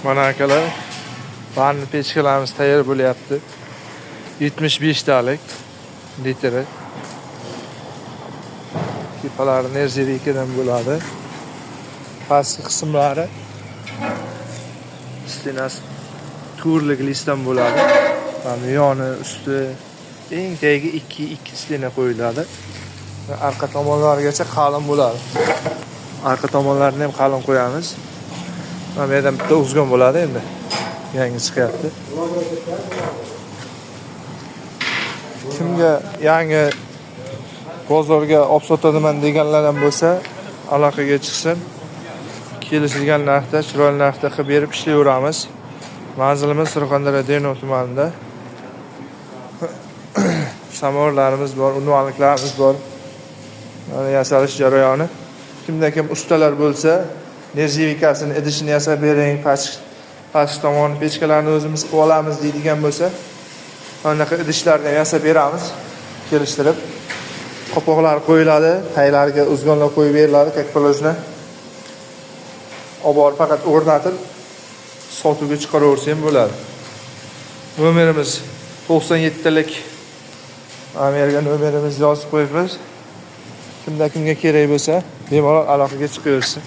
Mana akalar, vanna pechkalarimiz tayyor bo'lyapti. 75 talik litri. Tepalari нержавейка dan bo'ladi. Pastki qismlari, стена si to'rlik лист dan bo'ladi. Mana yoni, usti, eng tagiga 2 2 стена qo'yiladi. Arqa tomonlarigacha qalin bo'ladi. Arqa tomonlarini ham qalin qo'yamiz. Mana bu yerdan bitta uzgan bo'ladi endi. Yangi chiqyapti. Kimga yangi bozorga olib sotadiman deganlar ham bo'lsa, aloqaga chiqsin. Kelishilgan narxda, chiroyli narxda qilib berib ishlayveramiz. Manzilimiz Surxondaryo, Denov tumanida. Samovarlarimiz bor, unvonliklarimiz bor. Mana yasalish jarayoni. Kimda kim ustalar bo'lsa, нержавейка sini, idishini yasab bering, pastki tomoni pechkalarni o'zimiz qilib olamiz deydigan bo'lsa, anaqa idishlarni ham yasab beramiz, kelishtirib. Qopoqlar qo'yiladi, taylariga uzgonlar qo'yib beriladi, как положено. Olib borib faqat o'rnatib, sotuvga chiqaraversa ham bo'ladi. Nomerimiz 97 talik. Amerika nomerimizni yozib qo'yibmiz. Kimda kimga kerak bo'lsa, bemalol aloqaga chiqaversin.